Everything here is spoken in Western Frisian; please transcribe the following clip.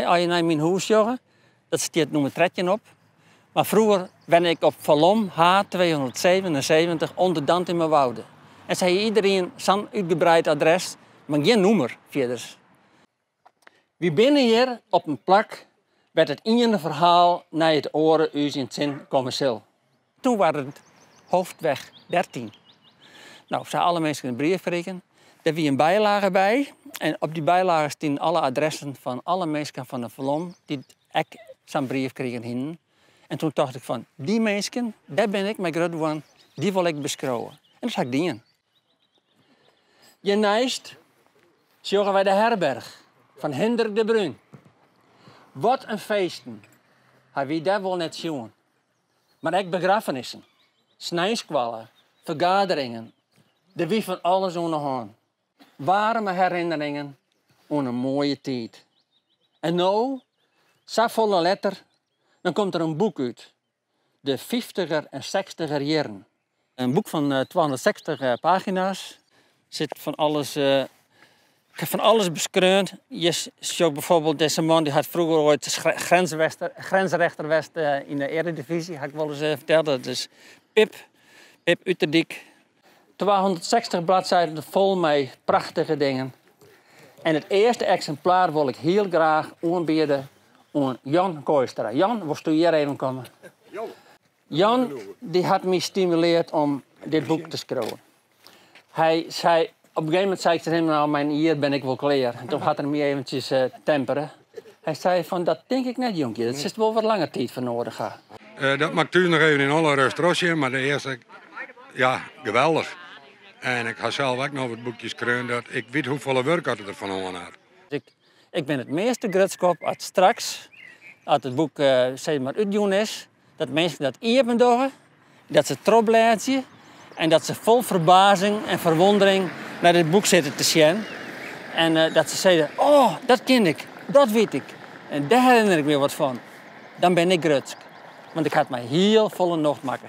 As je nei myn hûs sjogge, dat stiet nûmer 13 op. Mar froeger wenne ik op Falom H 277 ûnder Dantumawoude. En sa hie iderien sa'n útgebreid adres, mar gjin nûmer fierders. Wy binne hjir op in plak wêr't it iene ferhaal nei it oare ús yn 't sin komme sil. Toen waard it Hoofdweg 13. No, sa alle minsken in brief krigen. Dêr wie in bylage by en op dy bylage stienen alle adressen fan alle minsken fan de Falom dy't ek sa'n brief krigen hienen. En toen tocht ik fan, dy minsken, dêr bin ik mei grut wurden, dy wol ik beskriuwe. En dat ha ik dien. Hjirneist sjogge wy de herberch fan Hindrik de Brún. Wat in feesten ha wy dêr wol net sjoen. Mar ek begraffenissen, sneinsskoalle, fergaderingen, der wie fan alles oan de hân. Waarme herinneringen oan in moaie tiid. En no, safolle letter, dan komt der in boek út, De fyftiger en sechstiger jierren. In boek fan 260 pagina's. Sit fan alles, ik ha fan alles beskreaun. Hjir sjoch ik bijvoorbeeld dizze man, dy hat froeger oait grensrechter west yn de earedivyzje, ha ik wolris ferteld. Dat is Pip, Pip Uterdyk. 260 bladzijden fol mei prachtige dingen. En it earste eksimplaar wol ik hiel graach oanbiede oan Jan Kooistra. Jan, wolsto hjir even komme? Jan dy hat my stimuleard om dit boek te skriuwen. Hy sei, op in gegeven momint sei ik tsjin him, no mei in jier bin ik wol klear. En toen hat er my eventsjes eh, tempere. Hy sei fan dat tink ik net jonkje, dat silst wol wat langer tiid foar noadich ha. Uh, dat moat ik thús noch even yn alle rêst trochsjen, mar de earste, ja, geweldich. En ik ha sels ek noch wat boekjes skreaun dat ik wit hoefolle wurk at ik derfan hân hat. Ik, ik bin it measte grutsk op at straks, at it boek uh, sis mar útjûn is, dat minsken dat iepen dogge, dat se trochblêdzje en dat se fol ferbazing en ferwondering nei dit boek sitte te sjen. En uh, dat se sizze, oh, dat kin ik, dat wit ik. En dêr herinner ik my wat fan. Dan bin ik grutsk. Want ik ha my hiel folle nocht makke.